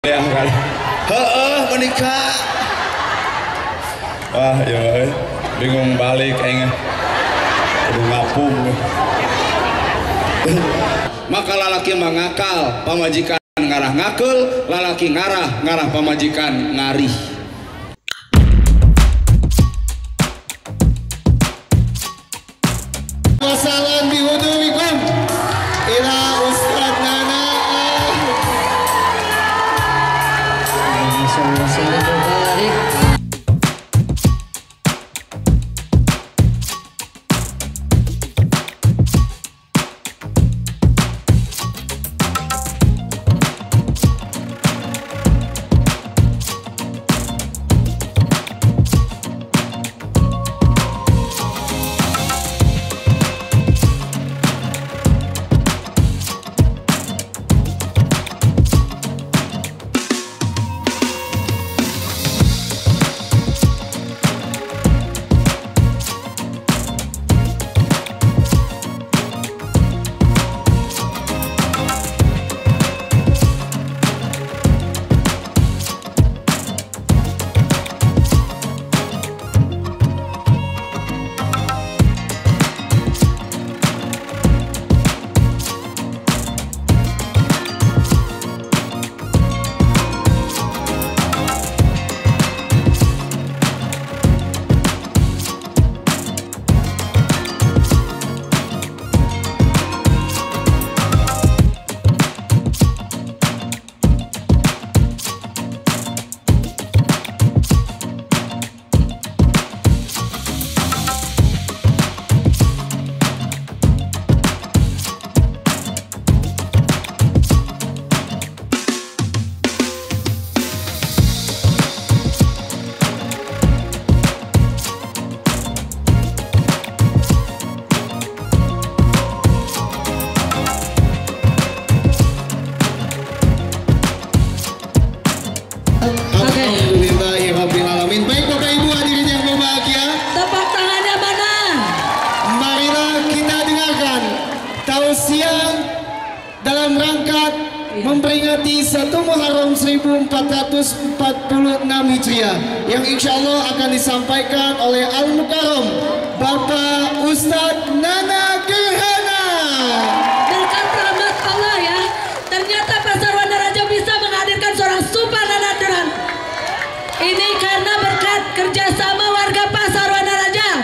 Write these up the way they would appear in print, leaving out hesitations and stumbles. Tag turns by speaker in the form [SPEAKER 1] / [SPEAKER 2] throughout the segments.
[SPEAKER 1] Ya kan. Heeh, menikah. Wah, ya bingung balik aing. Kudu ngapung. Maka lalaki mangakal, pamajikan ngarah ngakeul, lalaki ngarah ngarah pamajikan ngarih.
[SPEAKER 2] Wasalam bihudumikum ila Ustaz Nana. Alhamdulillahirabbil alamin. Baik Bapak Ibu hadirin yang berbahagia,
[SPEAKER 3] tepuk tangannya mana?
[SPEAKER 2] Marilah kita dengarkan tausiah dalam rangka memperingati 1 Muharram 1446 Hijriah yang insya Allah akan disampaikan oleh Al-Mukarram Bapak Ustadz Nana Gerhana.
[SPEAKER 3] Berkat rahmat Allah ya, ternyata Pasar Wanaraja bisa menghadirkan seorang super Nana Gerhana. Ini karena berkat kerjasama warga Pasar Wanaraja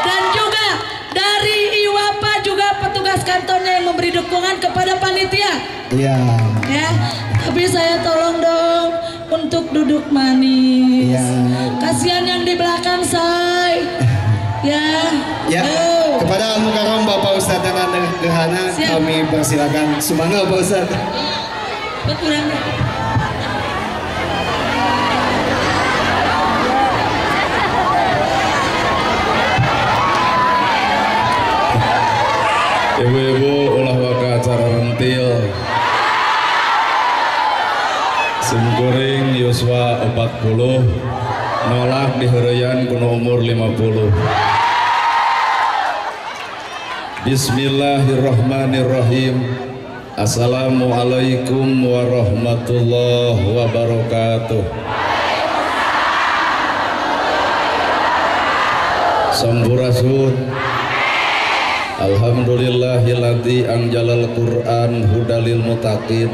[SPEAKER 3] dan juga dari Iwapa, juga petugas kantornya yang memberi dukungan kepada panitia.
[SPEAKER 2] Iya.
[SPEAKER 3] Ya, tapi saya tolong dong untuk duduk manis.
[SPEAKER 2] Iya.
[SPEAKER 3] Kasihan yang di belakang, say. Ya.
[SPEAKER 2] Ya.
[SPEAKER 3] Oh.
[SPEAKER 2] Kepada Al-Mukarram Bapak Ustadz Nana Gerhana, kami persilakan. Semangat Bapak Ustadz.
[SPEAKER 3] Betul.
[SPEAKER 1] Ibu-ibu ulah waka acara rentil. Simkuring yuswa 40 nolak diheureyan kuno umur 50. Bismillahirrahmanirrahim. Assalamualaikum warahmatullahi wabarakatuh. Sampurasun. Alhamdulillahilladzi anjalal Qur'an hudalil muttaqin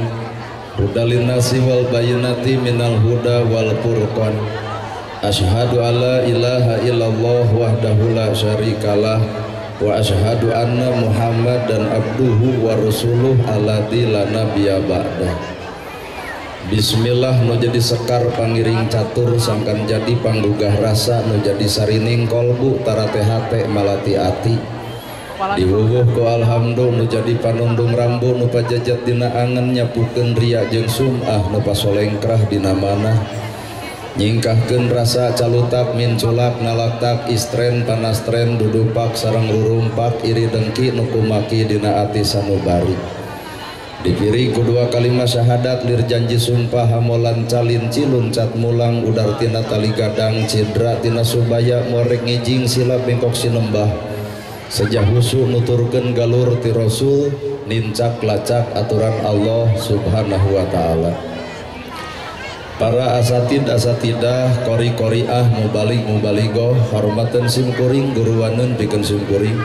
[SPEAKER 1] hudalin nasi wal bayinati minal huda wal furqan. Asyhadu alla ilaha illallah wahdahu la syarikalah wa asyhadu anna Muhammadan abduhu wa rasuluh alladzi la nabiyya ba'da. Bismillah nu jadi sekar pangiring catur sangkan jadi panggugah rasa nu jadi sarining kolbu tarate hate malati ati. Diwuwuh ku alhamdu nu jadi panundung rambu nu pajajat dina angen nyapukeun ria jeung sum'ah nu pasolengkrah dina manah nyingkahkeun rasa calutak minculak nalaktak istren panastren dudupak sareng rurumpak iri dengki nu kumaki dina ati sanubari. Dipiri ku dua kalimat syahadat lir janji sumpah hamolan calin ciluncat mulang udar tina tali gadang cidra tina subaya morek ngijing silap bengkok sinembah. Sejah husu nuturkeun galur ti Rasul nincak lacak aturan Allah Subhanahu wa taala. Para asatid asatidah, kori koriah, mubalik mubaligoh, hormaten simkuring, guruwaneun pikeun simkuring.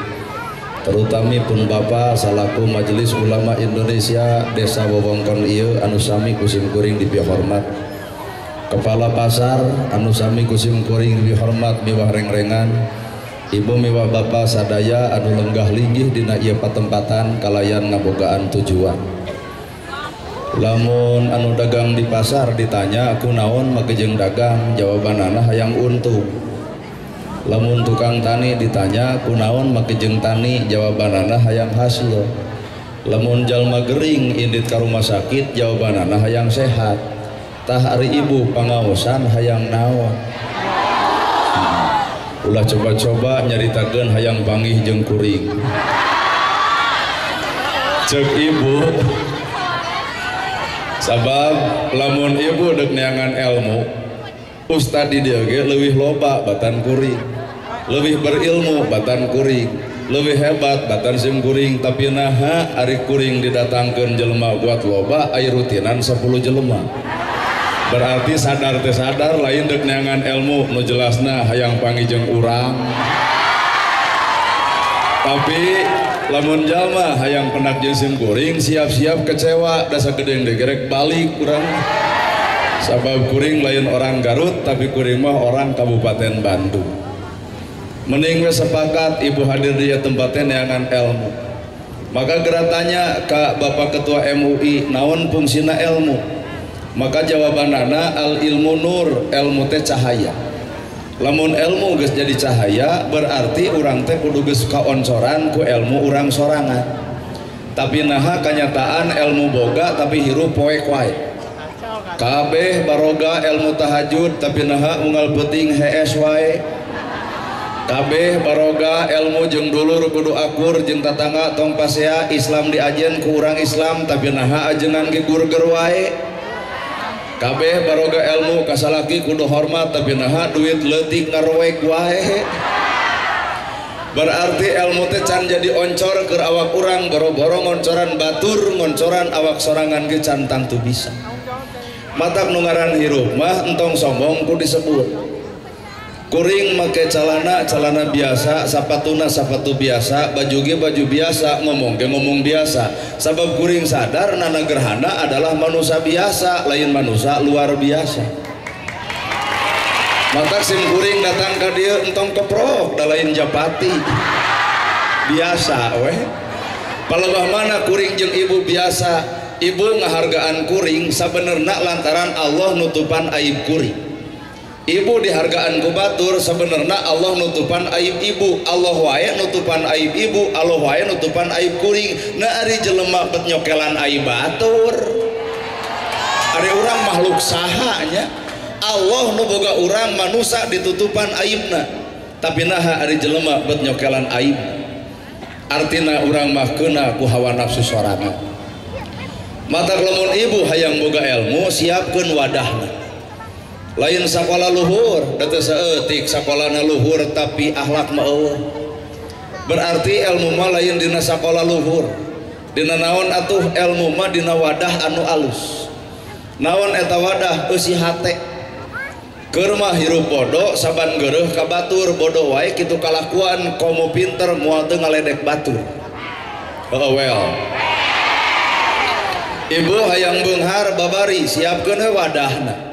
[SPEAKER 1] Terutami pun Bapak salaku Majelis Ulama Indonesia Desa Wewengkon ieu anu sami ku simkuring dipihormat. Kepala pasar anu sami ku simkuring dipihormat miwah rengrengan. Ibu miwah Bapak sadaya anu lenggah linggih dina ieu patempatan kalayan ngabogaan tujuan. Lamun anu dagang di pasar ditanya kunaon make jeung dagang, jawabanana hayang untung. Lamun tukang tani ditanya kunaon make jeung tani, jawabanana hayang hasil. Lamun jalma gering indit ka rumah sakit, jawabanana hayang sehat. Tah ari ibu pangaosan hayang naon? Ulah coba-coba nyaritakeun hayang panggih jeung kuring. Ceuk ibu, sabab lamun ibu dek neangan ilmu, ustad di dieu ge leuwih loba batan kuring, leuwih berilmu batan kuring, leuwih hebat batan sim kuring, tapi naha ari kuring didatangkeun jelema buat loba ai rutinan 10 jelema. Berarti sadar teh sadar lain dek neangan ilmu nu jelasna hayang panggih jeung urang. Tapi lamun jalma hayang penak jeung sim kuring siap-siap kecewa da sagedeng degerek balik urang. Sabab kuring lain orang Garut tapi kuring mah orang Kabupaten Bandung. Mending we sepakat ibu hadir di tempatnya neangan ilmu. Maka geura tanya ka Bapak Ketua MUI naon fungsina ilmu? Maka jawabanana al ilmu nur, ilmu teh cahaya. Lamun ilmu geus jadi cahaya berarti urang teh kudu geus kaoncoran ku ilmu urang sorangan. Tapi naha kanyataan ilmu boga tapi hirup poek wae. Kabeh baroga ilmu tahajud tapi naha unggal peuting hees wae. Kabeh baroga ilmu jeung dulur kudu akur jeung tatangga tong pasea, Islam diajen ku urang Islam tapi naha ajengan ge gurger wae. Kabeh baroga ilmu kasalaki kudu hormat tapi naha duit leutik ngaroek wae. Berarti ilmu teh can jadi oncor keur awak urang, boro-boro ngoncoran batur, ngoncoran awak sorangan ge can tangtu bisa. Matak nu ngaran hirup mah entong sombong ku disebut. Kuring make calana, calana biasa, sapatuna sapatu biasa, baju ge baju biasa, ngomong ge ngomong biasa. Sabab kuring sadar nana gerhana adalah manusia biasa, lain manusia luar biasa. Matak sim kuring datang ka dieu entong keprok da lain japati. Biasa weh. Palebah mana kuring jeung ibu biasa, ibu ngahargaan kuring sabenerna lantaran Allah nutupan aib kuring. Ibu dihargaan ku batur sebenarnya Allah nutupan aib ibu, Allah wae nutupan aib ibu, Allah wae nutupan aib kuring. Nah ari jelema bet nyokelan aib batur. Ari urang makhluk saha nya. Allah nu boga urang manusa ditutupan aibna. Tapi naha ari jelema bet nyokelan aib. Artina urang mah keuna ku hawa nafsu sorangan. Matak lamun ibu hayang boga ilmu siapkeun wadahna. Lain sakola luhur, da teu saeutik sakolana luhur tapi akhlak mah eueuh. Berarti ilmu mah lain dina sakola luhur. Dina naon atuh ilmu mah dina wadah anu alus. Naon eta wadah eusi hate. Keur mah hirup bodoh saban geureuh ka batur, bodoh wae kitu kalakuan komo pinter moal teu ngaledek batur. Oh well. Ibu hayang beunghar babari siapkeun we wadahna.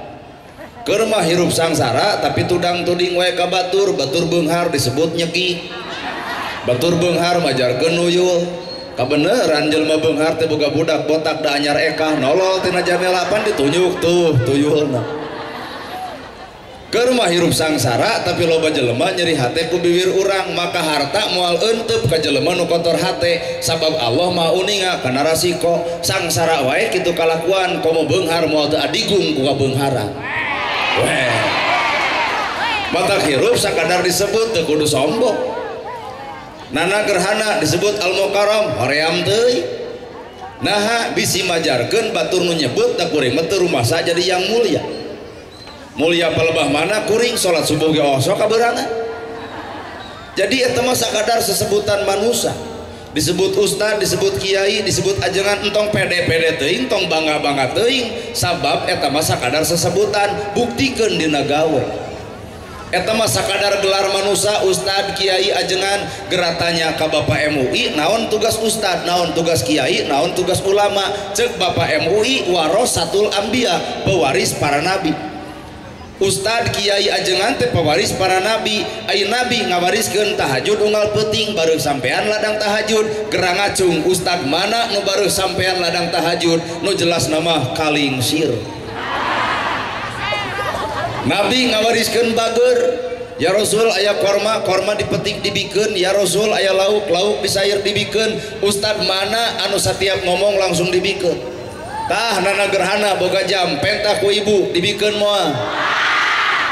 [SPEAKER 1] Keur mah hirup sangsara tapi tudang tuding wae ka batur, batur beunghar disebut nyeki. Batur beunghar majarkeun nuyul. Kabeneran jelema beunghar teh boga budak botak da anyar ekah nolol tina janela pan ditunjuk tuh tuyulna. Keur mah hirup sangsara tapi loba jelema nyeri hate ku bibir urang, maka harta moal euteup ka jelema nu kotor hate sabab Allah Maha uninga kana rasiko. Sangsara wae kitu kalakuan komo beunghar moal teu adigung ku kabeungharan. Weh. Matak hirup sakadar disebut teu kudu sombong. Nana gerhana disebut al-mukarram hoream teuing. Naha bisi majarkeun batur nu nyebut da kuring mah teu rumasa jadi yang mulia. Mulia palebah mana kuring salat subuh ge osok kabeurana. Jadi eta mah sakadar sesebutan manusia. Disebut ustad, disebut kiai, disebut ajengan entong pede-pede teuing, tong bangga-bangga teuing, sabab eta mah sakadar sesebutan, buktikeun dina gawe. Eta mah sakadar gelar manusa ustad, kiai, ajengan, geratanya ka Bapak MUI, naon tugas ustad, naon tugas kiai, naon tugas ulama. Cek Bapak MUI warasatul anbiya, pewaris para nabi. Ustad, kiai, ajengan teh pewaris para nabi. Ai nabi ngawariskeun tahajud unggal peuting, bareuh sampean ladang tahajud. Gerang ngacung ustad mana nu bareuh sampean ladang tahajud, nu jelas nama kalingsir. Nabi ngawariskeun bager, ya Rasul aya korma, korma dipetik dibikeun, ya Rasul aya lauk, lauk disair dibikeun. Ustad mana anu satiap ngomong langsung dibikeun. Tah nana gerhana boga jam, pentah ku ibu dibikeun moal.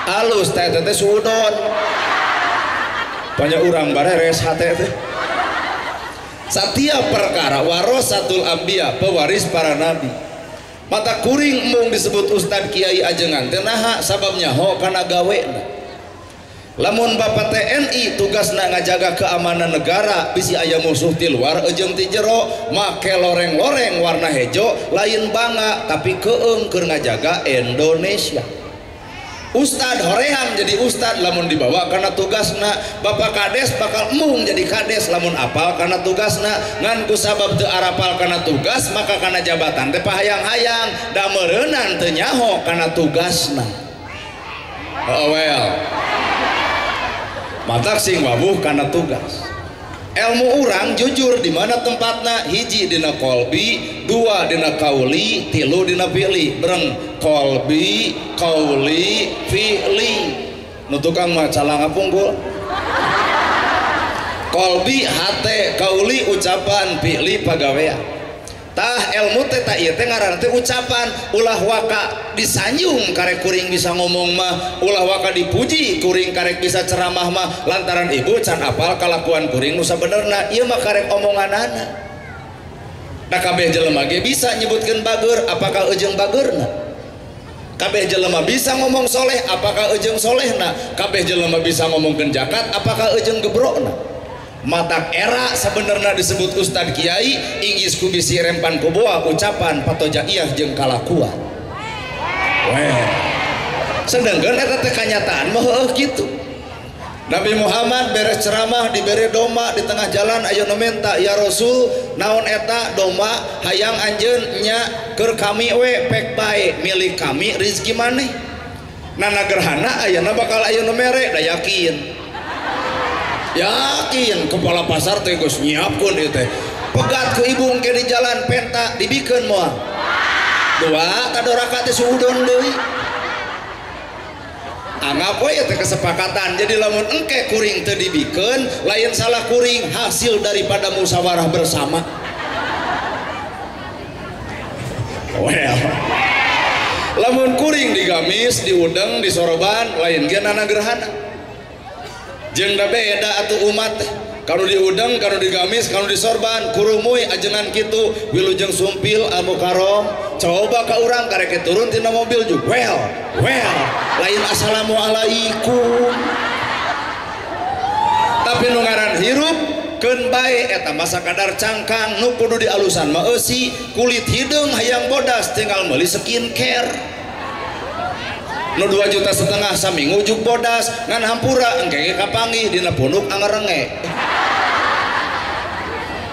[SPEAKER 1] Alus teh teh suudon. Banyak urang bareres hate teh. Setiap perkara warasatul anbiya, pewaris para nabi. Mata kuring mung disebut ustad, kiai, ajengan teh naha sabab nyaho kana gawena. Lamun Bapak TNI tugasna ngajaga keamanan negara, bisi aya musuh ti luar eujeung ti jero, make loreng-loreng warna hejo lain bangga tapi keung keur ngajaga Indonesia. Ustad hoream jadi ustad lamun dibawa karena tugasna. Bapak kades bakal embung jadi kades lamun apal karena tugasna. Ngan ku sabab teu arapal karena tugas maka kana jabatan teh pahayang-hayang da meureunan teu nyaho kana tugasna. Oh well. Matak sing wabuh kana tugas. Ilmu urang jujur di mana tempatna, hiji dina kolbi, dua dina kauli, tilu dina fi'li. Bereng kolbi, kauli, fi'li. Nu tukang mah calanga punggul. Kolbi hate, kauli ucapan, fi'li pagawean. Tah ilmu teh ta ieu teh ngaranna teh ucapan, ulah waka disanjung karek kuring bisa ngomong mah, ulah waka dipuji kuring karek bisa ceramah mah, lantaran ibu can apal kalakuan kuring nu sabenerna, ieu mah karek omonganana. Da kabeh jelema ge bisa nyebutkeun bager, apakah eujeung bagerna? Kabeh jelema bisa ngomong soleh, apakah eujeung solehna? Kabeh jelema bisa ngomongkeun zakat, apakah eujeung gebrokna? Matak era sebenarnya disebut ustad kiai inggis ku bisi rempan ku boa ucapan patojaiyah jeung kalakuan. Weh. Sedangkan eta teh kanyataan mah heueuh kitu. Nabi Muhammad beres ceramah dibere domba di tengah jalan aya nu menta, ya Rasul naon eta domba hayang anjeun nya keur kami we pek bae milik kami rezeki maneh. Nana gerhana ayeuna bakal aya nu mere da yakin. Yakin kepala pasar teh geus nyiapkeun ieu teh. Pegat ku ibu engke di jalan penta dibikeun moal. Dua kadoraka teh suudon deui. Anggap we teh kesepakatan. Jadi lamun engke kuring teu dibikeun lain salah kuring, hasil daripada musyawarah bersama. Well. Lamun kuring digamis, diudeng, disoroban lain ge nana gerhana. Jeung da beda atuh umat teh. Kanu diudeng, kanu digamis, kanu disorban, kurumuy ajengan kitu, wilujeng sumpil al-mukarram. Coba ka urang karek turun tina mobil juga. Well, well, lain assalamualaikum. Tapi nu ngaran hirup keun bae eta mah sakadar cangkang nu kudu dialusan mah eusi, kulit hideung hayang bodas tinggal meuli skincare. Nu 2,5 juta saminggu juk bodas ngan hampura engke ge kapanggih dina punuk angerenge.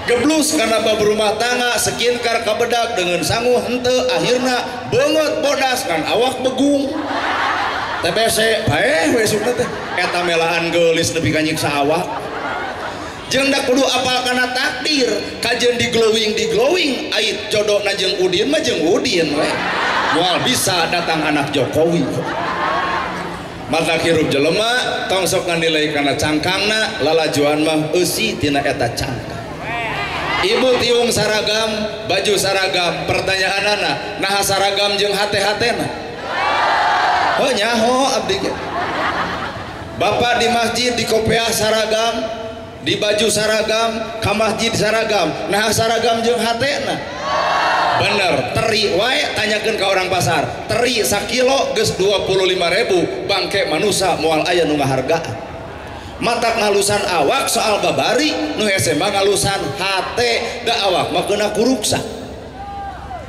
[SPEAKER 1] Geblus kana bab rumah tangga skincare kabedak dengan sangu henteu akhirna beungeut bodas ngan awak begung. TBC bae we sukna teh eta melaan geulis nepi ka nyiksa awak. Jeung da kudu apal kana takdir kajeun di glowing ait jodona jeung Udin mah jeung Udin we. Moal bisa datang anak Jokowi. Mata hirup jelema tong sok nganilai kana cangkangna, lalajuan mah eusi tina eta cangkang. Ibu tiung saragam, baju saragam, pertanyaanana naha saragam jeung hate-hatena? Oh nyaho abdi ge. Bapak di masjid di kopiah saragam, di baju saragam, ka masjid saragam, naha saragam jeung hatena? Bener, teri wae tanyakeun ka orang pasar. Teri sakilo geus 25.000, bangke manusa moal aya nu ngahargaan. Matak ngalusan awak soal babari nu hese mah ngalusan hate da awak mah keuna kuruksa.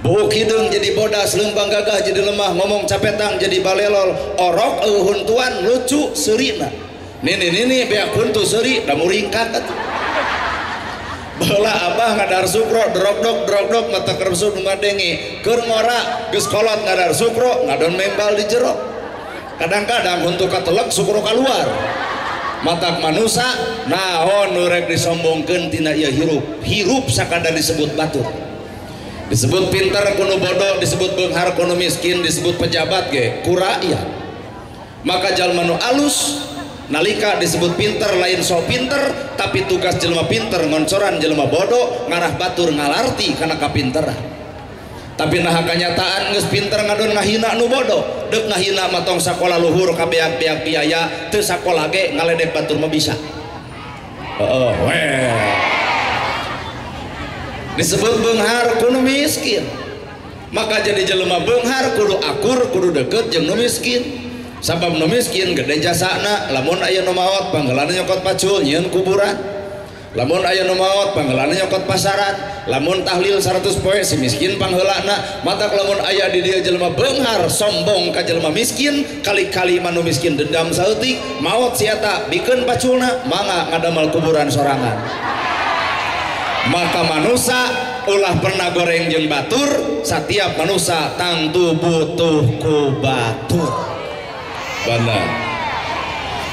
[SPEAKER 1] Buuk hideung jadi bodas, leumpang gagah jadi lemah, ngomong capetang jadi balelol, orok eueuh huntuan lucu seurina. Nini nini beak huntu seuri da muringkak atuh. Baheula abah ngadar sukro drogdog drogdog mata kersuk nu ngadenge keur ngora geus kolot ngadar sukro ngadon membal di jero. Kadang-kadang huntu katelek sukro kaluar. Matak manusa naon nu rek disombongkeun tina ieu hirup. Hirup sakadar disebut batur. Disebut pintar kuno bodoh, disebut beunghar kuno miskin, disebut pejabat ge ku rakyat. Maka jalma nu alus nalika disebut pinter lain so pinter, tapi tugas jelema pinter ngoncoran jelema bodoh ngarah batur ngalarti kana kapinteran. Tapi nah kanyataan geus pinter ngadon ngahina nu bodoh, deuk ngahina mah tong sakola luhur kabeak-beak biaya, teu sakola ge ngaledek batur mah bisa. Heeh, weh. Disebut beunghar kudu miskin. Maka jadi jelema beunghar kudu akur, kudu deket jeung nu miskin. Sabab nu miskin gede jasana, lamun aya nu maot panggeulana nyokot pacul nyieun kuburan. Lamun aya nu maot panggeulana nyokot pasaran. Lamun tahlil 100 poe si miskin pangheulana. Matak lamun aya di dieu jelema beunghar sombong ka jelema miskin, kali-kali mah nu miskin dendam saeutik, maot si eta bikeun paculna, mangga ngadamel kuburan sorangan. Maka manusia ulah pernah goreng jeung batur, setiap manusia tangtu butuh ku batur. Benar.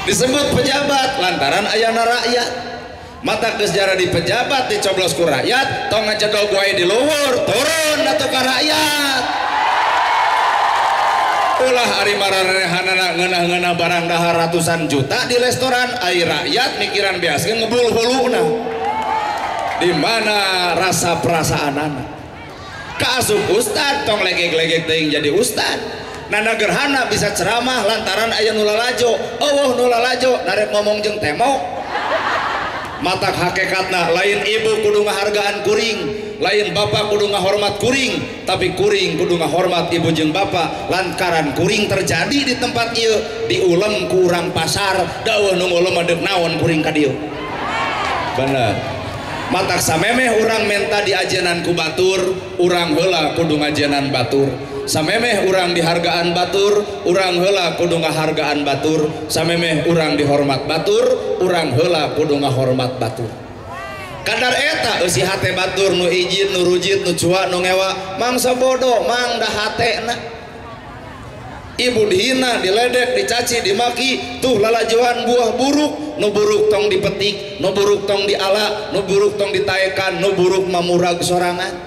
[SPEAKER 1] Disebut pejabat lantaran ayana rakyat. Mata geus jara di pejabat dicoblos ku rakyat, tong ngajedog wae di luhur, turun atuh ka rakyat. Ulah ari mararehanana ngeunah-ngeunah barang dahar ratusan juta di restoran, ari rakyat mikiran beas ge ngebul huluna. Di mana rasa perasaanana? Kaasup ustad tong legek-legek teuing jadi ustad. Nana gerhana bisa ceramah lantaran aya nu lalajo. Eueuh nu lalajo narek ngomong jeung temo. Matak hakikatna lain ibu kudu ngahargaan kuring, lain bapak kudu ngahormat kuring, tapi kuring kudu ngahormat ibu jeung bapak lantaran kuring terjadi di tempat ieu diulem ku urang pasar, da eueuh nu ngulem deuk naon kuring ka dieu. Bener. Matak samemeh urang menta diajenan ku batur, urang heula kudu ngajenan batur. Samemeh urang dihargaan batur, urang heula kudu ngahargaan batur. Samemeh urang dihormat batur, urang heula kudu ngahormat batur. Kadar eta eusi hate batur nu ijid, nu rujit, nu cua, nu ngewa, mangsa bodoh, mang da hatena. Ibu dihina, diledek, dicaci, dimaki, tuh lalajoan buah buruk, nu buruk tong dipetik, nu buruk tong diala, nu buruk tong ditaekan, nu buruk mamurag sorangan.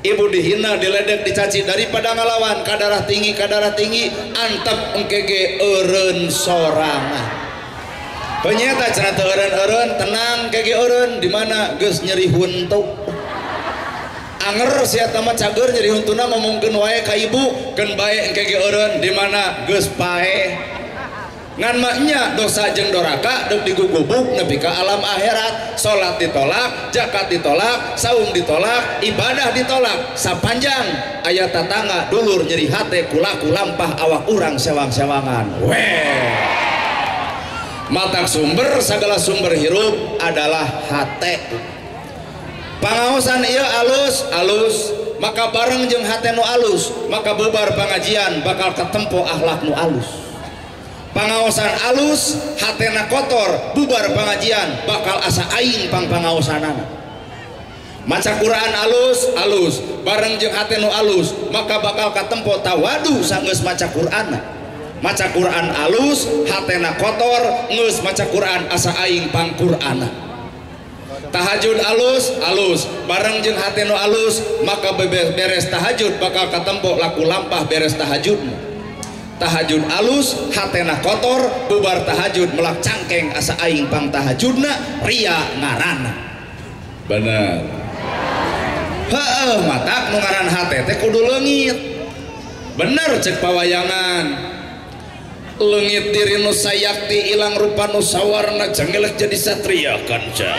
[SPEAKER 1] Ibu dihina, diledek, dicaci, daripada ngalawan kadarah tinggi, antep engke ge eureun sorangan. Penyeta cenah teu eureun-eureun, tenang kege eureun, di mana geus nyeri huntu. Anger sia mah cager nyeri huntuna ngomongkeun wae ka ibu, keun bae engke ge eureun, di mana geus paeh. Ngan mah nya dosa jeung doraka deuk digugubuk nepi ka alam akhirat. Salat ditolak, zakat ditolak, saum ditolak, ibadah ditolak. Sapanjang aya tatangga dulur nyeri hate kulaku lampah awak urang sewang-sewangan. Weh. Matak sumber segala sumber hirup adalah hate. Pangaosan ieu alus alus, maka bareng jeung hate nu alus, maka bubar pangajian bakal ketempo akhlak nu alus. Pangaosan alus, hatena kotor, bubar pangajian bakal asa aing pang pangaosanana. Maca Quran alus alus, bareng jeung hate nu alus, maka bakal katempo tawadu sanggeus maca Quran. Maca Quran alus, hatena kotor, geus maca Quran asa aing pang Qur'ana. Tahajud alus alus, bareng jeung hate nu alus, maka beres tahajud bakal katempo laku lampah beres tahajudna. Tahajud alus, hatena kotor, bubar tahajud melak cangkeng asa aing pang tahajudna, ria ngarana. Bener. Heeh, matak nu ngaran hate teh kudu leungit. Bener cek pawayangan. Leungit diri nu sayakti ilang rupa nu sawarna jangelek jadi satria kanca.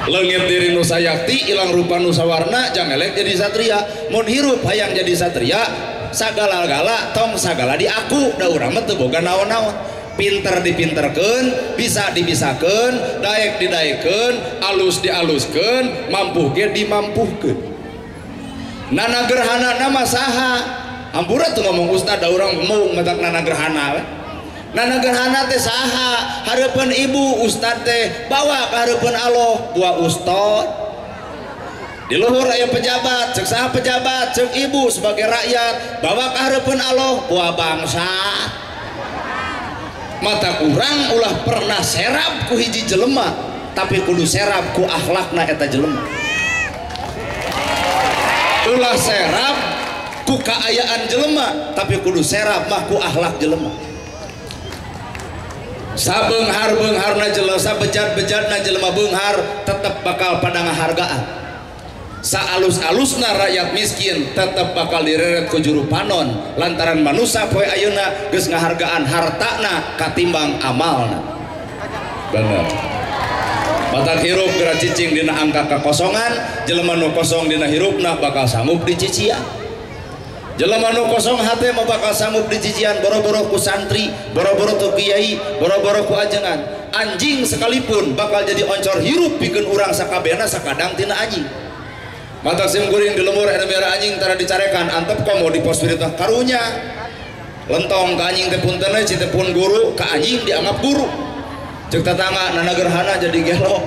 [SPEAKER 1] Leungit diri nu sayakti ilang rupa nu sawarna jangelek jadi satria. Mun hirup hayang jadi satria sagala-gala tong sagala di aku da urang mah teu boga naon-naon. Pinter dipinterkeun, bisa dibisakeun, daek didaekeun, alus dialuskeun, mampuh ge dimampuhkeun. Nana gerhana nama saha? Hampura tuh ngomong ustad da urang mau matak nana gerhana we. Nana gerhana teh saha? Hareupeun ibu ustad teh bawa ka hareupeun Allah buah ustad. Di luhur aya pejabat, cek saha pejabat, cek ibu sebagai rakyat bawa ka hareupeun Allah buah bangsa. Mata kurang ulah pernah serap ku hiji jelema, tapi kudu serap ku akhlakna eta jelema. Ulah serap ku kaayaan jelema, tapi kudu serap mah ku akhlak jelema. Sabeunghar-beungharna jelema, sabejat-bejatna jelema beunghar tetep bakal pada ngahargaan. Saalus-alusna rakyat miskin tetep bakal direret ku juru panon lantaran manusia poe ayeuna geus ngahargaan hartana katimbang amalna. Bener. Batak hirup geura cicing dina angka kakosongan, jelema nu kosong dina hirupna bakal sanggup dicician. Jelema nu kosong hate mah bakal sanggup dicician boro-boro ku santri, boro-boro ku kiai, boro-boro ku ajengan. Anjing sekalipun bakal jadi oncor hirup pikeun urang sakabehna sakadang tina anjing. Mata sim kuring di lemur ada merah anjing tara dicarekan antep komo di pos berita karunya lentong ke anjing teh punten we teh pun guru ke anjing dianggap guru. Cek tetangga nana gerhana jadi gelo.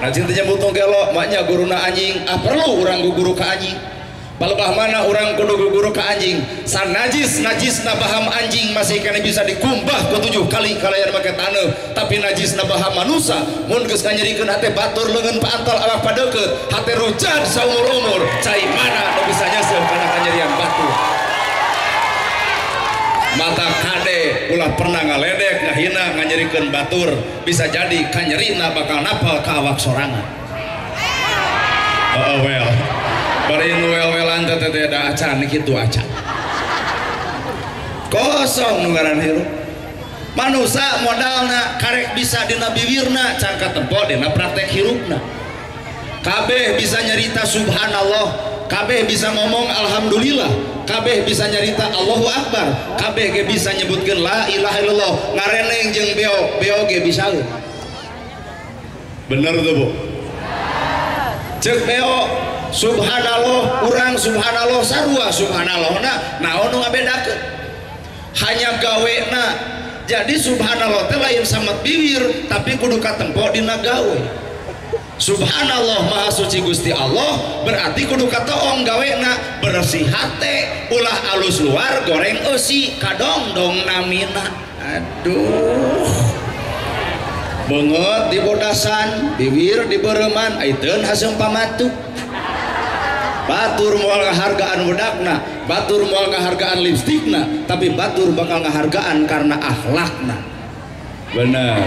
[SPEAKER 1] Nah cing teh nyebut gelo maknya guruna anjing, ah perlu urang guru ke anjing. Palebah mana urang kudu guru ke anjing. Sanajis najisna baham anjing masih kena bisa dikumbah ku 7 kali kalayan make taneuh, tapi najisna baham manusa mun geus nganyerikeun hate batur leungeun paantal awak padeukeut, hate rujad saumur-umur, cai mana nu bisa nyeuseuh kana kanyerian batur. Mata kade ulah pernah ngaledek ngahina nganyerikeun batur, bisa jadi kanyerina bakal napal ka awak sorangan. Oh well. Bari nu wel-welan teh teh da acan kitu acan. Kosong nu ngaran hirup. Manusa modalna karek bisa dina biwirna can katempo dina praktek hirupna. Kabeh bisa nyarita subhanallah, kabeh bisa ngomong alhamdulillah, kabeh bisa nyarita Allahu Akbar, kabeh ge bisa nyebutkeun la ilaha illallah, ngareneng jeung beo, beo ge bisa. Bener tuh Bu? Cek beo subhanallah, urang subhanallah sarua subhanallah na naon nu ngabedakeun? Hanya gawena. Jadi subhanallah teh lain samet bibir tapi kudu katempo dina gawe. Subhanallah maha suci Gusti Allah berarti kudu katoong gawena, bersih hate, ulah alus luar goreng eusi kadongdong namina. Aduh. Beungeut dibodasan, bibir dibereuman, aiteun haseum pamatuk. Batur moal ngahargaan wedakna, batur moal ngahargaan lipstikna, tapi batur bakal ngahargaan karena akhlakna. Bener.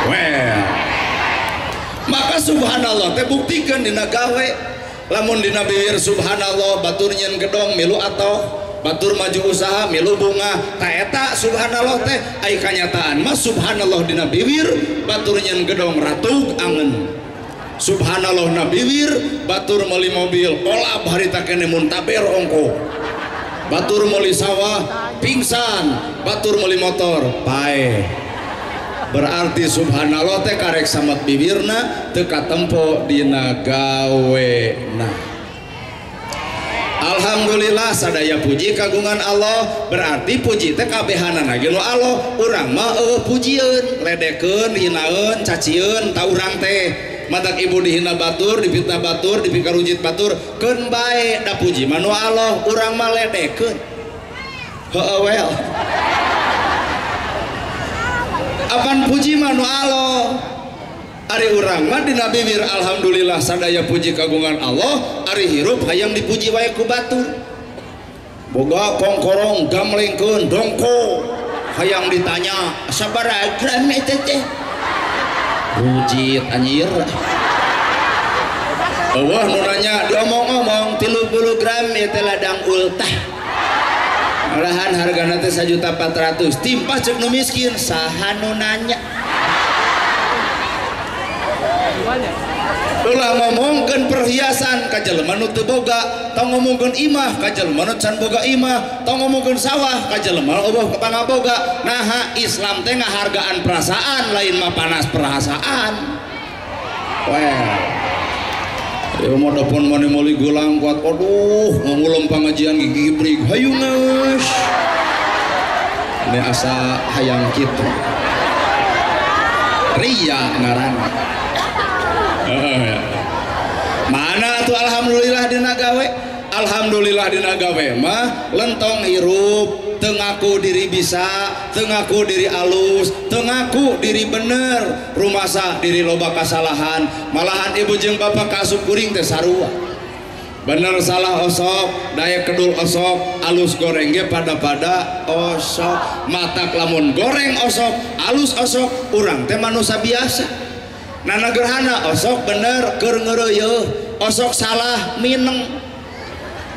[SPEAKER 1] Well. Maka subhanallah teh buktikan dina gawe. Lamun dina bibir subhanallah batur nyeun gedong milu atoh, batur maju usaha milu bunga, ta eta subhanallah teh ai kanyataan mah subhanallah dina bibir batur nyeun gedong ratug angen. Subhanallah na bibir batur meuli mobil kolab harita kene muntaber ongko, batur meuli sawah pingsan, batur meuli motor pae. Berarti subhanallah teh karek samet bibirna teu katempo dina gawena. Alhamdulillah sadaya puji kagungan Allah, berarti puji teh kabehanana ge nu Allah. Urang mah eueuh pujieun, ledekeun, hinaeun, cacieun ta urang teh. Matak ibu dihina batur, dipitnah batur, dipikarujit batur, keun bae da puji mah nu Allah, urang mah ledekeun. Heueuh well. Apan puji mah nu Allah. Ari urang mah dina bibir alhamdulillah sadaya puji kagungan Allah, ari hirup hayang dipuji wae ku batur. Boga kongkorong gamlengkeun dongko hayang ditanya sabaraha gram eta teh. Rujit anjir. Eueuh nu nanya diomong-omong 30 gram ieu teh ladang ultah. Malahan hargana teh 1.400.000. Timpah ceuk nu miskin saha nu nanya. Ulah ngomongkeun perhiasan ka jelema nu teu boga, tong ngomongkeun imah ka jelema nu can boga imah, tong ngomongkeun sawah ka jelema nu eueuh pangaboga. Naha Islam teh ngahargaan perasaan lain mah panas perasaan. Weh. Ya mau telepon mana meuli gulang kuat, aduh ngulem pangajian gigi brig, hayu geus. Ini asa hayang kitu. Ria ngaranna. Mana tuh alhamdulillah dina gawe? Alhamdulillah dina gawe mah lentong hirup, teu ngaku diri bisa, teu ngaku diri alus, teu ngaku diri bener, rumasa diri loba kasalahan, malahan ibu jeung bapak kaasup kuring teh sarua. Bener salah osok, daya kedul osok, alus goreng ge pada-pada osok, matak lamun goreng osok, alus osok, urang teh manusia biasa. Nana gerhana osok bener keur ngeureuyeuh, osok salah mineng.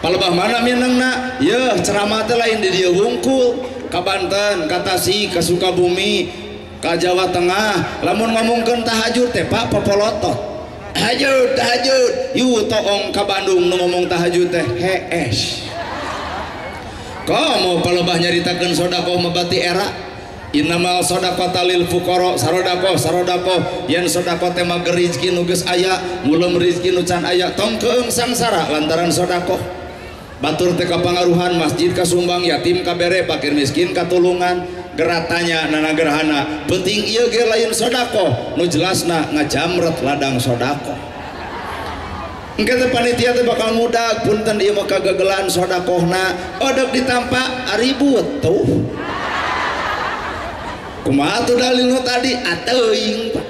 [SPEAKER 1] Palebah mana minengna? Yeuh ceramah teh lain di dieu wungkul, ka Banten, ka Tasik, ka Sukabumi, ka Jawa Tengah. Lamun ngomongkeun tahajud teh Pak popolotot. Tahajud, tahajud. Yu toong ka Bandung nu ngomong tahajud teh hees. Komo palebah nyaritakeun sedekah mabati era. Innamal shadaqata lil fuqara, sarodakoh sarodakoh, yen sedekah teh mager rezeki nu geus aya, mulem rezeki nu can aya, tong keung sangsara lantaran sedekah. Batur teh kapangaruhan, masjid kasumbang, yatim kabere, fakir miskin katulungan, geratanya nana gerhana. Penting ieu ge lain sedekah, nu jelasna ngajamret ladang sedekah. Engke teh panitia teh bakal mudag, punten ieu mah kagagelan sedekahna, odeg ditampa aribut tuh. Kumaha tuh dalil nu tadi ateuing Pak.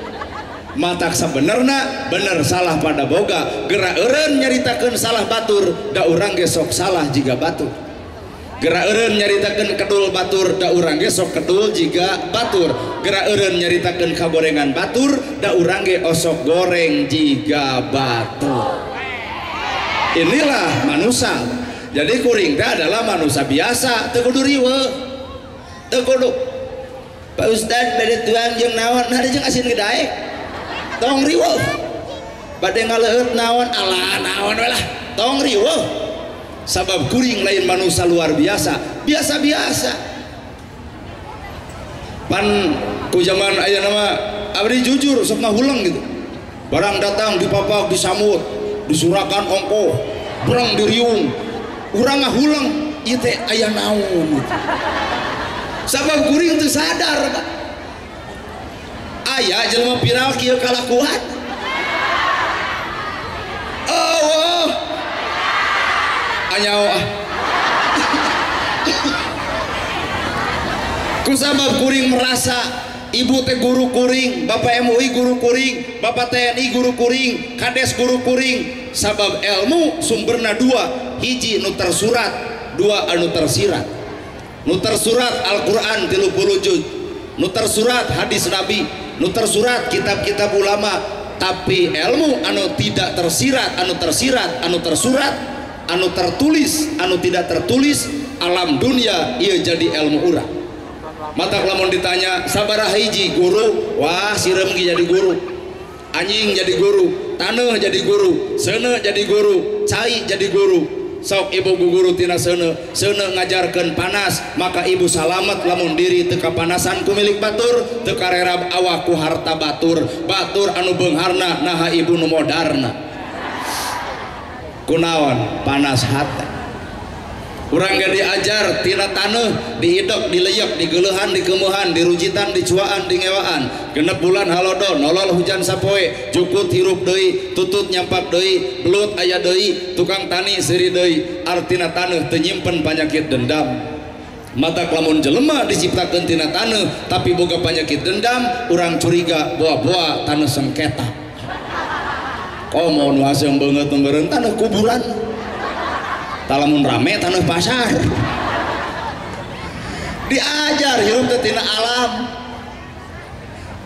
[SPEAKER 1] Matak sabenerna bener salah pada boga, gerak eureun nyaritakeun salah batur, da urang ge sok salah jiga batur. Gerak eureun nyaritakeun kedul batur, da urang ge sok kedul jiga batur. Gerak eureun nyaritakeun kagorengan batur, da urang ge osok goreng jiga batur. Inilah manusia. Jadi kuring teh adalah manusia biasa, teu kudu riweuh. Teu kudu Pak Ustad bade tuang jeung naon, nah jeung asin gedaek. Tong riweuh. Bade ngaleueut naon, alah naon we lah. Tong riweuh. Sabab kuring lain manusia luar biasa, biasa-biasa. Pan ku zaman ayeuna mah abdi jujur sok ngahuleng gitu. Barang datang dipapak, disamut, disurakan ongkoh, berang diriung. Urang ngahuleng, ieu teh aya naon gitu. Sabab kuring teu sadar Pak. Aya jelema viral kieu kalakuan. Oh, anyao ah. Ku sabab kuring merasa ibu teh guru kuring, bapak MUI guru kuring, bapak TNI guru kuring, kades guru kuring. Sabab ilmu sumberna dua, hiji nu tersurat, dua anu tersirat. Nu tersurat Al-Quran 30 juz, nu tersurat hadis Nabi, nu tersurat kitab-kitab ulama. Tapi ilmu anu tidak tersirat, anu tersirat, anu tersurat, anu tertulis, anu tidak tertulis, alam dunia ieu jadi ilmu urang. Matak lamun ditanya sabaraha hiji guru, wah sireum ge jadi guru, anjing jadi guru, taneuh jadi guru, seuneu jadi guru, cai jadi guru. Sok ibu guru tina seuneu, seuneu ngajarkeun panas, maka ibu salamet lamun diri teu kapanasan ku milik batur, teu karerab awak ku harta batur, batur anu beungharna naha ibu nu modarna. Kunaon panas hate. Urang ge diajar tina taneuh, diidek, dileyek, digeuleuhan, dikeumeuhan, dirujitan, dicuaan, dingewaan. Genep bulan halodo, nolol hujan sapoe, jukut hirup deui, tutut nyampak deui, belut aya deui, tukang tani seuri deui. Artina taneuh teu nyimpen panyakit dendam. Matak lamun jelema diciptakeun tina taneuh tapi boga panyakit dendam, urang curiga boa-boa taneuh sengketa. Komo nu haseum beungeut meureun taneuh kuburan. Talamun rame tanah pasar. Diajar hirup teh tina alam,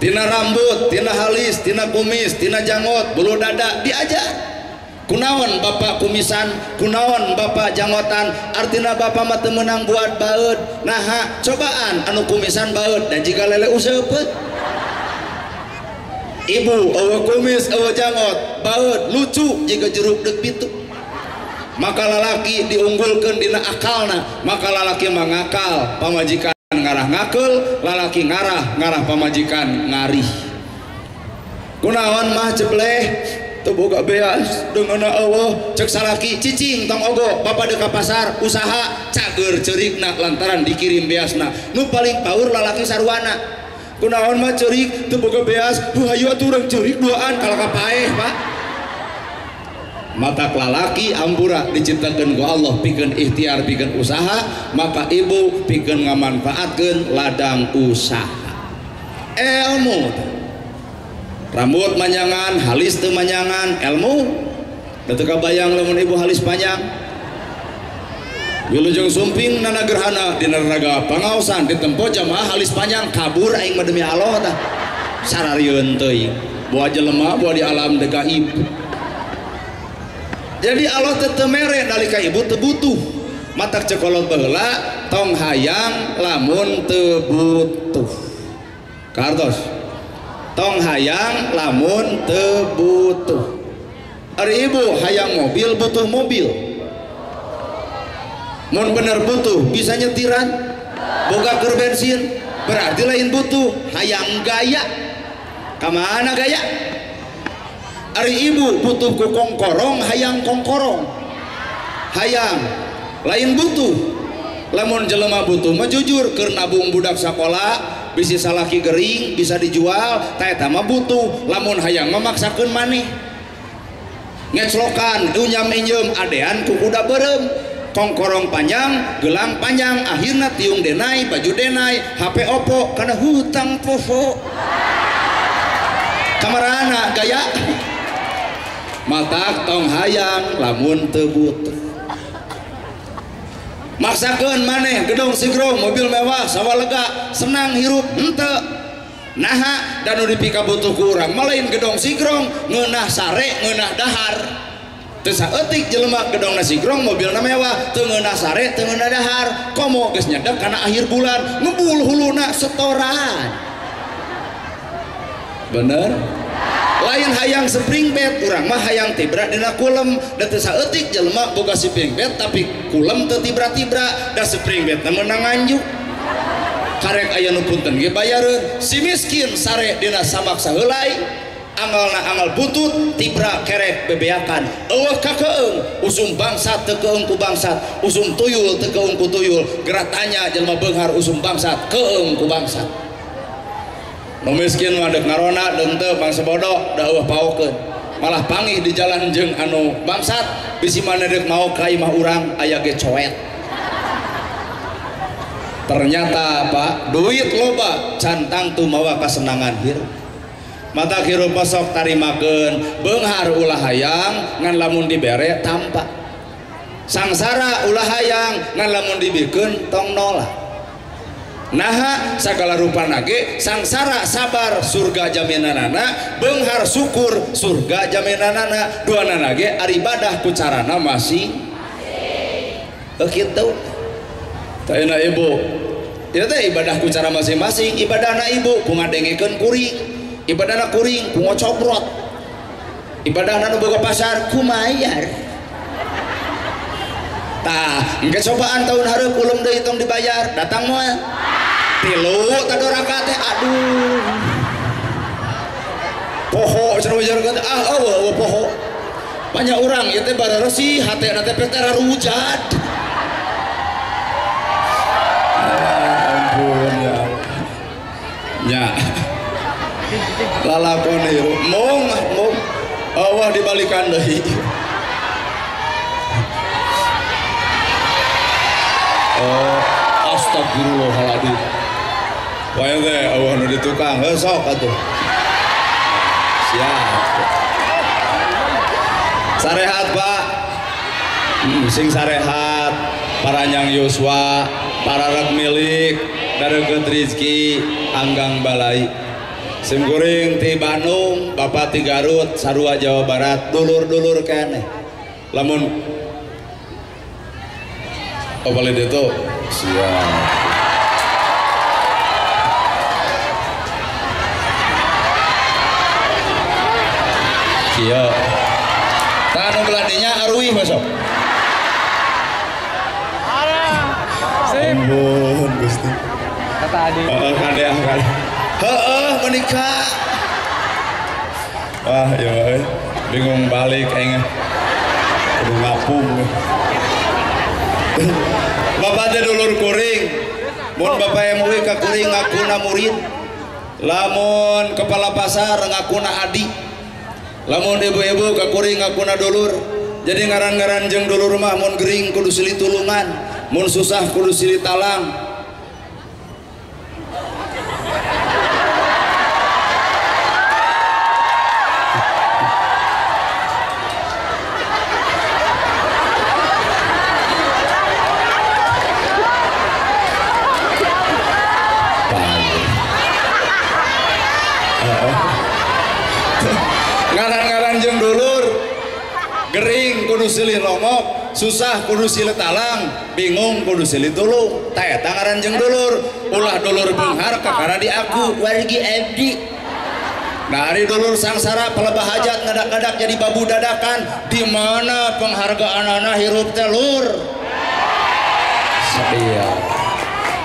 [SPEAKER 1] tina rambut, tina halis, tina kumis, tina janggot, bulu dada, diajar. Kunaon bapak kumisan, kunaon bapak janggotan, artina bapak mah teu meunang buat baeud. Naha cobaan anu kumisan baeud dan jika lele useupeut. Ibu eueuh kumis eueuh janggot baeud lucu jiga jeruk deuk pitu. Maka lalaki diunggulkeun dina akalna, maka lalaki mangakal pamajikan ngarah ngakeul, lalaki ngarah ngarah pamajikan ngarih. Kunaon mah cebleh teu boga beas deungeunna eueuh ceuk salaki cicing tong ogo bapak deuk ka pasar usaha cager ceurikna lantaran dikirim beasna. Nu paling paur lalaki sarwana. Kunaon mah ceurik teu boga beas, hu hayu atuh urang ceurik duaan kalah ka paeh Pak. Matak lalaki ampura diciptakeun ku Allah pikeun ikhtiar pikeun usaha, maka ibu pikeun ngamanfaatkeun ladang usaha. Ilmu rambut manjangan, halis teu manjangan, ilmu da teu kabayang lamun ibu halis panjang. Wilujeng sumping nana gerhana dina raga pangaosan ditempo jamaah halis panjang kabur aing mah demi Allah tah. Sararieun teuing. Boa jelema boa di alam teh gaib. Jadi Allah teh teu mere nalika ibu teu butuh. Matak cekolot baheula tong hayang lamun teu butuh. Kartos. Tong hayang lamun teu butuh. Ari ibu hayang mobil butuh mobil. Mun bener butuh bisa nyetiran, boga keur bensin, berarti lain butuh, hayang gaya. Kamana gaya? Ari ibu butuh ku kongkorong, hayang kongkorong. Hayang lain butuh. Lamun jelema butuh mah jujur keur nabung budak sakola, bisi salaki gering bisa dijual, ta eta mah butuh. Lamun hayang mah maksakeun maneh. Ngeclokan, unyam injem adean ku kuda beureum. Kongkorong panjang, gelang panjang, akhirnya tiung denai, baju denai, HP Oppo, karena hutang poho. Kamarana gaya. Matak tong hayang lamun teu butuh. Maksakeun maneh gedong sigrong, mobil mewah, sawah lega, senang hirup henteu. Naha dan nu dipikabutuh ku urang mah lain gedong sigrong, ngeunah sare, ngeunah dahar. Teu saeutik jelema gedongna sigrong, mobilna mewah, teu ngeunah sare, teu ngeunah dahar. Komo geus nyedek kana akhir bulan, ngebul huluna setoran. Bener? Lain hayang spring bed, urang mah hayang tibra dina kulem. Da teu saeutik jelema boga spring bed tapi kulem teu tibra-tibra, da spring bedna meunang nganjuk. Karek aya nu punten ge bayareun. Si miskin sare dina samak saheulai, angalna angal butut, tibra kerek bebeakan. Eueuh kakeung, usum bangsat teu keung ku bangsat, usum tuyul teu keung ku tuyul. Geratanya jelema beunghar usum bangsat keung ku bangsat. Nu miskin mah deuk ngarona deung teu bangsa bodoh da eueuh paokeun. Malah pangih di jalan jeung anu bangsat, bisi maneh deuk maok ka imah urang aya ge coet. Ternyata Pak, duit loba can tangtu mawa kasenangan hirup. Mata hirup sok tarimakeun, beunghar ulah hayang ngan lamun dibere tampa. Sangsara ulah hayang ngan lamun dibikeun tong nolak. Naha sagala rupana ge sangsara sabar surga jaminanana, beunghar syukur surga jaminanana, duanana ge ari ibadah ku carana masing. Heuh kitu. Tah ibu, ieu teh ibadah ku cara masing-masing, ibadahna ibu ku ngadengekeun kuring, ibadahna kuring ku ngocobrot, ibadahna nu boga pasar ku mayar. Tah, engke cobaan tahun hareup ulum deui tong dibayar, datang moal. Tilu tadoraka teh aduh. Poho cenah ujar ah eueuh eueuh poho. Banyak urang ieu teh barareusi hatena teh teh rujat. Ampun ya Allah. Nya. Lalakon hirup mung mung eueuh dibalikan deui. Oh, astagfirullahaladzim. Wae teh eueuh nu di tukang heuh sok atuh. Siap. Sarehat, Pak. Sing sarehat, paranyang yuswa, para rek milik, dareukeut rizki, anggang balai. Sim kuring ti Bandung, Bapak ti Garut, sarua Jawa Barat, dulur-dulur keneh. Lamun oh boleh itu siap. Kieu. Tah nu belah dinya aruih besok. Ampun Gusti.
[SPEAKER 4] Kata Adi.
[SPEAKER 1] Heeh, kade kade. Heeh, menikah. Wah, ya bingung balik aing. Kudu ngapung. Bapak teh dulur kuring. Mun bapak MUI ka kuring ngakuna murid. Lamun kepala pasar ngakuna adi. Lamun ibu-ibu ka kuring ngakuna dulur. Jadi ngaran-ngaran jeung dulur mah mun gering kudu silih tulungan, mun susah kudu silih talang. Ngaran-ngaran jeung dulur gering kudu silih longok, susah kudu silih talang, bingung kudu silih tulung. Tah eta ngaran jeung dulur. Ulah dulur beunghar kakara diaku wargi abdi. Nah ari dulur sangsara pelebah hajat ngadak-ngadak jadi babu dadakan. Di mana penghargaanana hirup teh lur? Sedia.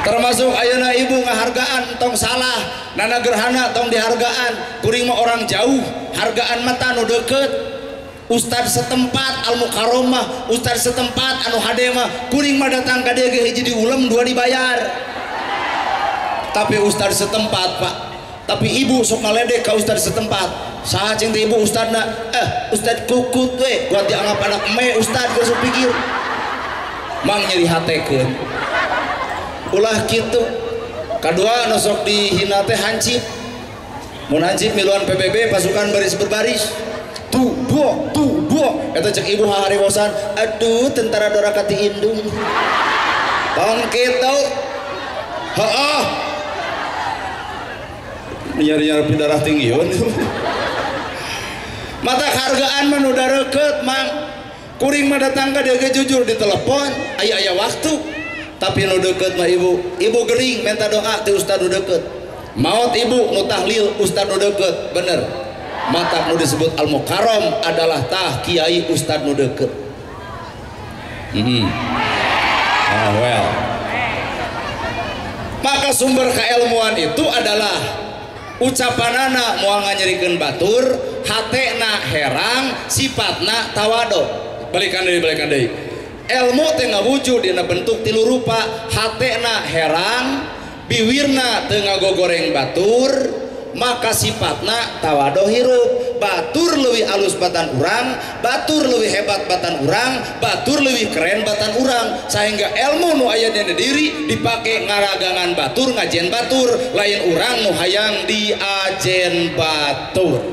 [SPEAKER 1] Termasuk ayeuna ibu ngahargaan tong salah, nana gerhana tong dihargaan. Kuring mah orang jauh, hargaan mata nu deket. Ustad setempat Al Mukaromah, ustad setempat anu hade mah, kuring mah datang ka dieu ge hiji diulem dua dibayar. Tapi ustad setempat Pak, tapi ibu sok ngaledek ka ustad setempat. Saha cing teh ibu ustadna? Ustad kukut we, gua dianggap anak me ustad geus pikir. Mang nyeri hatekeun. Ulah kitu. Kadua nu sok dihina teh hancip. Mun hancip miluan PBB pasukan baris berbaris. Tuh dua, tuh dua. Eta cek ibu hahariwosan, aduh tentara doraka ti indung. Tong kitu. Heeh. Nyari-nyari darah tinggi. Mata hargaan mah nu dareukeut mang. Kuring mah datang ka dieu ge jujur di telepon, aya-aya waktu. Tapi nu deukeut mah ibu, ibu gering minta doa ti ustad nu deukeut. Maot ibu nu tahlil ustad nu deukeut, bener. Mata nu disebut Al Mukarram adalah tah kiai ustad nu deukeut. Ah well. Maka sumber keilmuan itu adalah ucapanana moal nganyerikeun batur, hatena herang, sifatna tawado. Balikan deui, balikan deui. Ilmu teh ngawujud dina bentuk tilu rupa, hatena herang, biwirna teu ngagogoreng batur, maka sifatna tawado hirup. Batur leuwih alus batan urang, batur leuwih hebat batan urang, batur leuwih keren batan urang, sehingga ilmu nu aya dina diri dipake ngaragangan batur, ngajen batur, lain urang nu hayang diajen batur.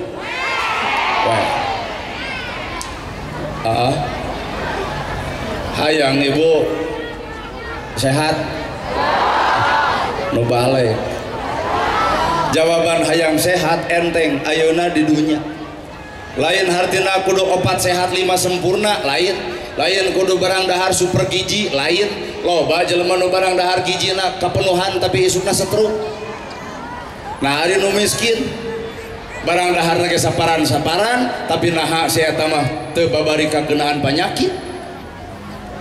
[SPEAKER 1] Wah. Hayang ibu sehat nu balik. Jawaban hayang sehat enteng ayeuna di dunya. Lain hartina kudu opat sehat lima sempurna, lain. Lain kudu barang dahar super gizi, lain. Loba jelema nu barang dahar gizina kapenuhan tapi isukna stroke. Nah ari nu miskin barang daharna ge saparan-saparan tapi naha si eta mah teu babari kakenaan penyakit.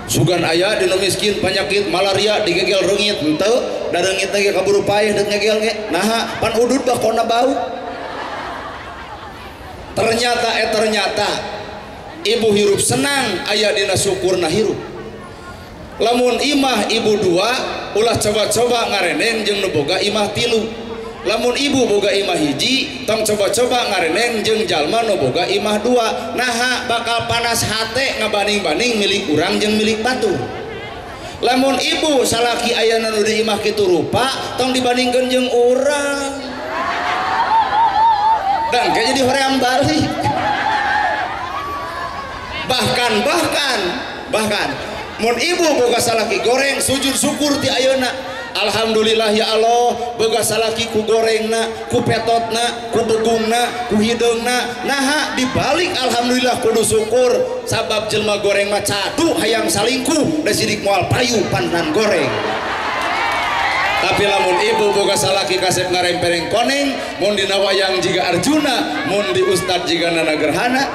[SPEAKER 1] Sugan aya di nu miskin penyakit malaria digegel reungit henteu, da reungit ge kaburu paeh deuk ngegel ge. Naha pan udud bakona bau. Ternyata ternyata ibu hirup senang aya dina syukurna hirup. Lamun imah ibu dua ulah coba-coba ngareneng jeung nu boga imah tilu. Lamun ibu boga imah hiji tong coba-coba ngareneng jeung jalma nu boga imah dua. Naha bakal panas hate ngabanding-banding milik urang jeung milik batur. Lamun ibu salaki ayana nu di imah kitu rupa tong dibandingkeun jeung urang. Dan kayak jadi hoream balik. Bahkan mun ibu boga salaki goreng sujud syukur ti ayeuna. Alhamdulillah ya Allah boga salaki ku gorengna, ku petotna, ku begungna, ku hideungna. Naha dibalik alhamdulillah kudu syukur sabab jelma goreng mah cadu hayang salingkuh da sidik moal payu pantan goreng. Tapi lamun ibu boga salaki kasep ngarempereng koneng, mun dina wayang jiga Arjuna, mun di ustad jiga Nana Gerhana.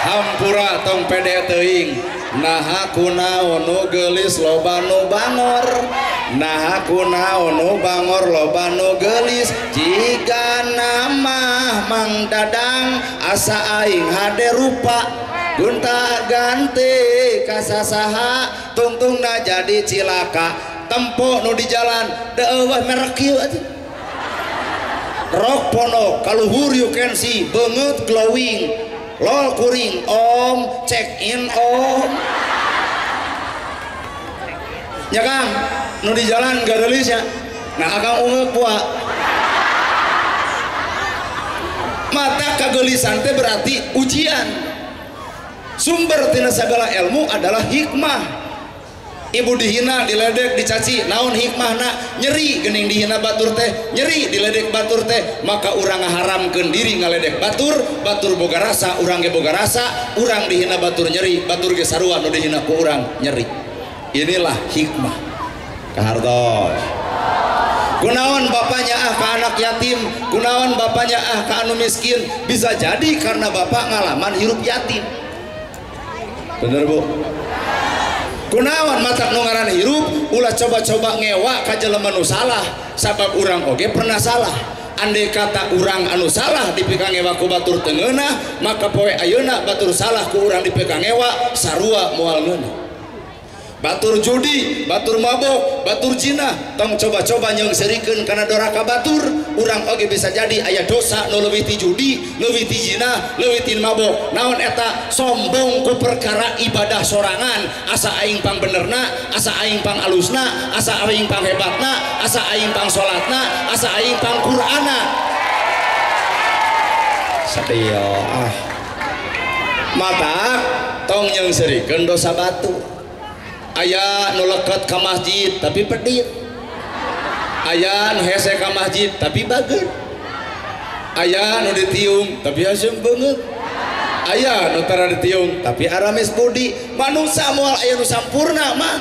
[SPEAKER 1] Hampura tong pede teuing. Naha kunaon nu geulis loba nu bangor, naha kunaon nu bangor loba nu geulis, jiga nama Mang Dadang asa aing hade rupa gonta ganti kasasaha tungtungna jadi cilaka. Tempo nu di jalan deueuh merek kieu atuh. Rok ponok kaluhur you can see beungeut glowing lol kuring om check in om. Ya Kang, nu di jalan gareulis ya. Nah akang ungeuk buah. Mata kageulisan teh berarti ujian. Sumber tina segala ilmu adalah hikmah. Ibu dihina, diledek, dicaci, naon hikmahna? Nyeri geuning dihina batur teh, nyeri diledek batur teh, maka urang ngaharamkeun diri ngaledek batur, batur boga rasa, urang ge boga rasa, urang dihina batur nyeri, batur ge sarua nu dihina ku urang nyeri. Inilah hikmah. Kahartos. Kunaon bapaknya ah ka anak yatim, kunaon bapaknya ah ka anu miskin, bisa jadi karena bapak ngalaman hirup yatim. Bener Bu? Kunaon matak nu ngaran hirup ulah coba-coba ngewa ka jelema nu salah, sabab urang oge pernah salah. Andai kata urang anu salah dipika ngewa ku batur teu ngeunah, maka poe ayeuna batur salah ku urang dipika ngewa sarua moal ngeunah. Batur judi, batur mabok, batur zina, tong coba-coba nyeungseurikeun kana doraka batur, urang oge bisa jadi aya dosa nu leuwih ti judi, leuwih ti zina, leuwih ti mabok. Naon eta? Sombong ku perkara ibadah sorangan, asa aing pang benerna, asa aing pang alusna, asa aing pang hebatna, asa aing pang salatna, asa aing pang Qur'ana. Sadio ah. Mata tong nyeungseurikeun dosa batur. Aya nu leket ka masjid tapi pedit, aya nu hese ka masjid tapi bager, aya nu ditiung tapi haseum beungeut, aya nu tara ditiung tapi aramis budi. Manusia moal aya nu sampurna mah,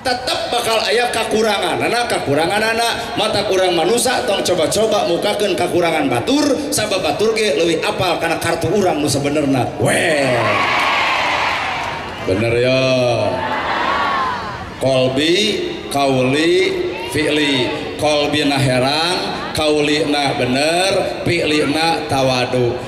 [SPEAKER 1] tetep bakal aya kakurangan anak, kakurangan anak. Mata kurang manusia tong coba-coba mukakeun kakurangan batur, sabab batur ge leuwih apal kana kartu urang nu sabenerna. Weh, bener ya. Kolbi, kauli, fi'li. Kolbi na herang, kauli na bener, fi'li na tawadu.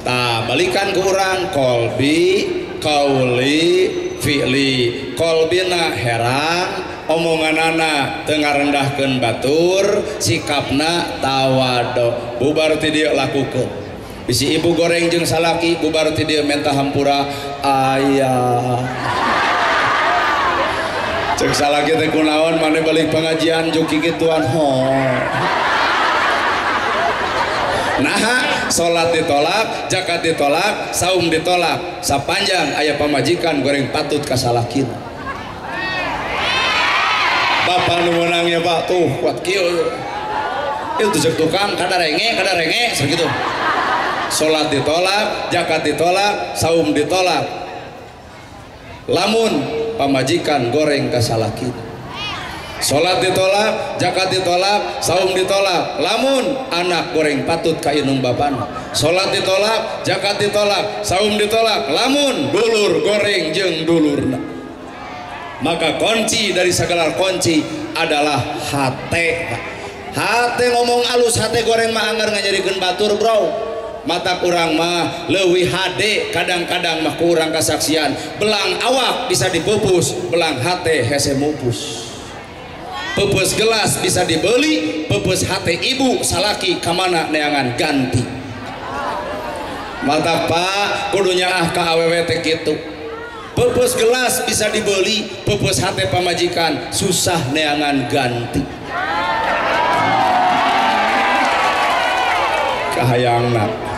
[SPEAKER 1] Ta balikan ke urang kolbi, kauli, fi'li. Kolbi na herang, omonganana teu ngarendahkeun batur, sikapna tawadu. Bubar ti dieu lakukeun. Bisi ibu goreng jeung salaki, bubar ti dieu menta hampura ayah. Cek salaki teh kunaon maneh balik pengajian juki gituan ho. Nah, salat ditolak, zakat ditolak, saum ditolak. Sapanjang aya pamajikan goreng patut ka salakina. Bapak nu meunang ya Pak tuh kuat kieu. Itu cek tukang kadarenge sakitu. Salat ditolak, zakat ditolak, saum ditolak. Lamun pamajikan goreng ka salakina. Salat ditolak, zakat ditolak, saum ditolak. Lamun anak goreng patut ka indung bapana. Salat ditolak, zakat ditolak, saum ditolak. Lamun dulur goreng jeung dulurna. Maka kunci dari segala kunci adalah hate. Hate ngomong alus, hate goreng mah anger ngajadikeun batur, bro. Mata kurang mah leuwih hade, kadang-kadang mah kurang kasaksian. Belang awak bisa dipupus, belang hate hese mupus. Pupus gelas bisa dibeli, pupus hate ibu salaki kamana neangan ganti. Mata pak kudunya ah ka awewe teh kitu. Pupus gelas bisa dibeli, pupus hate pamajikan susah neangan ganti. Kahayangna.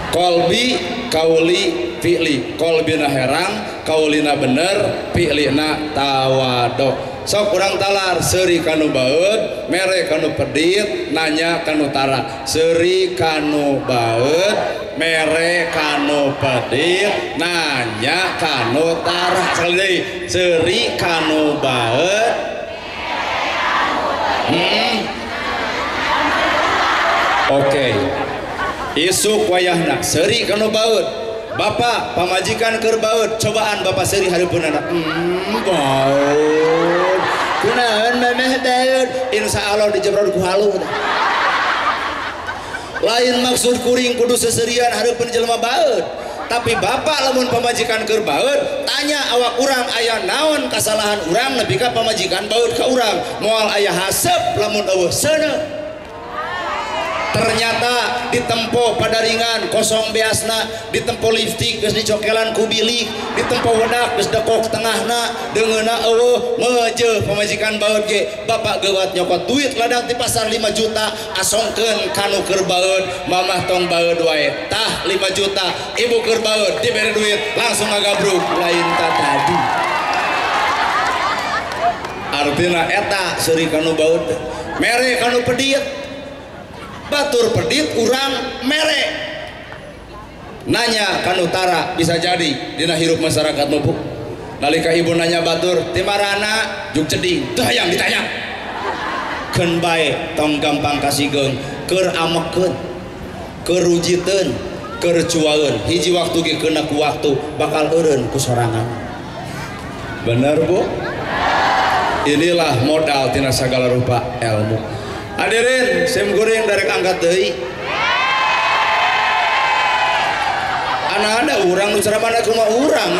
[SPEAKER 1] Kolbi, kauli, fi'li. Kolbina herang, kaulina bener, fi'lina tawado. Sok urang talar seuri kanu baeud, mere kanu pedit, nanya kanu tara. Seuri kanu baeud, mere kanu pedit, nanya kanu tara. Sekali deui, seuri kanu baeud. Oke. Isuk wayahna seuri kanu baeud. Bapak pamajikan keur baeud, cobaan bapak seuri hareupeunana. Baeud. Kunaon memeh baeud? Insyaallah dijebrod ku halu. Lain maksud kuring kudu seserian hareupeun jelema baeud. Tapi bapak lamun pamajikan keur baeud, tanya awak urang aya naon kasalahan urang nepi ka pamajikan baeud ka urang. Moal aya haseup lamun eueuh seuneu. Ternyata ditempo padaringan kosong beasna, ditempo lipstik geus dicokelan ku bilik, ditempo wedak geus dekok tengahna, deungeuna eueuh meujeuh pamajikan baeud ge. Bapak geuwat nyokot duit ladang ti pasar 5 juta asongkeun kanu keur baeud, mamah tong baeud wae. Tah 5 juta, ibu keur baeud dibere duit langsung ngagabruk lain ta tadi. Artina eta seuri kanu baeud, mere kanu pedit. Batur pedit urang mere nanya kan utara bisa jadi dina hirup masyarakat mupuk nalika ibu nanya batur timarana juk ceding teu hayang ditanya keun bae tong gampang kasigeung keur amekeun keur rujiteun keur cuaeun hiji waktu ge keuna ku waktu bakal eureun ku sorangan. Bener Bu? Inilah modal tina sagala rupa ilmu. Hadirin, sim kuring darek angkat deui. Anak-anak urang nu ceramahna kumaha urang.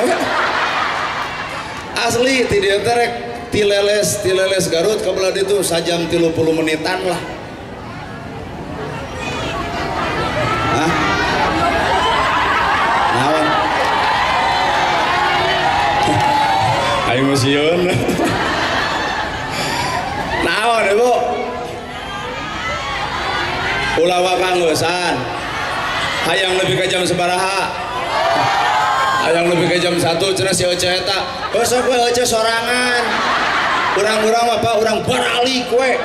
[SPEAKER 1] Asli ti dieu teh rek tileles Garut ka belah ditu sajam 30 menitan lah. Hah? Naon? Ayo sieun. Naon Ibu? Ulah wakangeusan hayang lebih ke jam sabaraha, hayang lebih ke jam 1 cenah si Ece eta heuh sok we Ece sorangan urang-urang mah Pak urang baralik we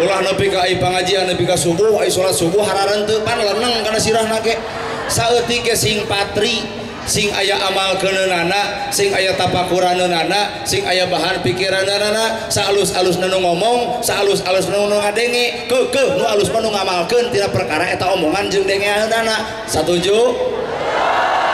[SPEAKER 1] ulah nepi ka ai pangajian nepi ka subuh ai salat subuh hararenteu pan leneng kana sirahna ge saeutik ge sing patri sing aya amal keuneunana sing aya tapakuranana sing aya bahan pikiranana saalus-alusna nu ngomong saalus-alusna nu ngadenge keukeuh nu alus mah nu ngamalkeun tina perkara eta omongan jeung dengeanana. Satuju?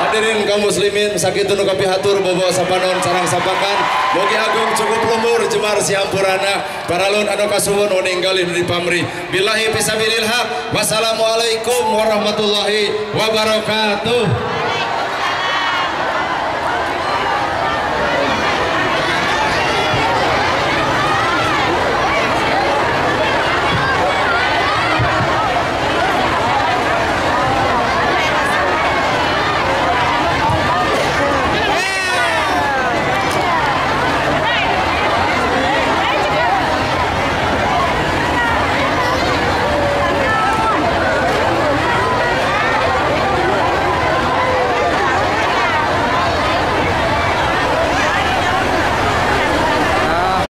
[SPEAKER 1] Hadirin kaum muslimin sakitu nu kapihatur bobo sapanon sareng sapakan mugi agung cukup lumbur jemar siampurana paralun anu kasuwun ninggalin di pamrih billahi fisabilil haq. Wassalamualaikum warahmatullahi wabarakatuh.